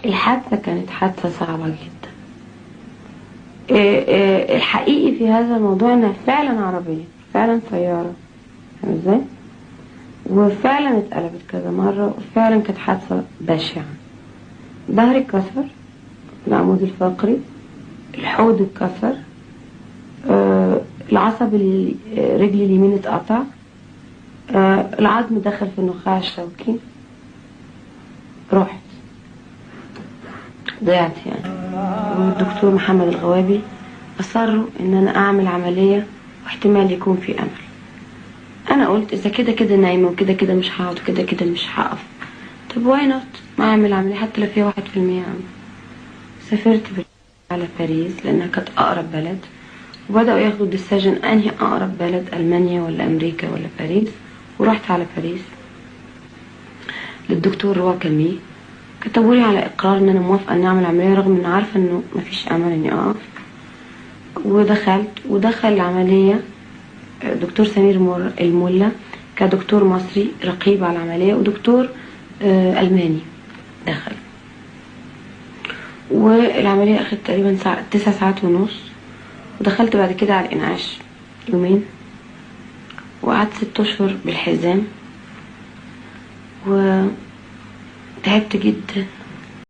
الحادثة كانت حادثة صعبة جدا. الحقيقي في هذا الموضوع انها فعلا عربية، فعلا سيارة، فاهم ازاي؟ وفعلا اتقلبت كذا مرة، وفعلا كانت حادثة بشعة. ظهري اتكسر، العمود الفقري، الحوض اتكسر، العصب رجلي اليمين اتقطع، العظم دخل في النخاع الشوكي، رحت ضيعت يعني. والدكتور محمد الغوابي أصروا إن أنا أعمل عملية واحتمال يكون في أمل. أنا قلت إذا كده كده نايمة وكده كده مش هقعد وكده كده مش هقف، طب why not ما أعمل عملية حتى لو فيها 1% أمل. سافرت على باريس لأنها كانت أقرب بلد، وبدأوا ياخدوا decision أنهي أقرب بلد، ألمانيا ولا أمريكا ولا باريس. ورحت على باريس للدكتور رواكامي، كتبوا لي على إقرار إن أنا موافقة إني أعمل عملية رغم إن عارفة إنه مفيش أمل إني أقف. ودخلت، ودخل العملية دكتور سمير الملا كدكتور مصري رقيب على العملية، ودكتور ألماني دخل. والعملية أخدت تقريبا 9 ساعات ونص، ودخلت بعد كده على الإنعاش يومين، وقعدت 6 أشهر بالحزام، وتعبت جدا.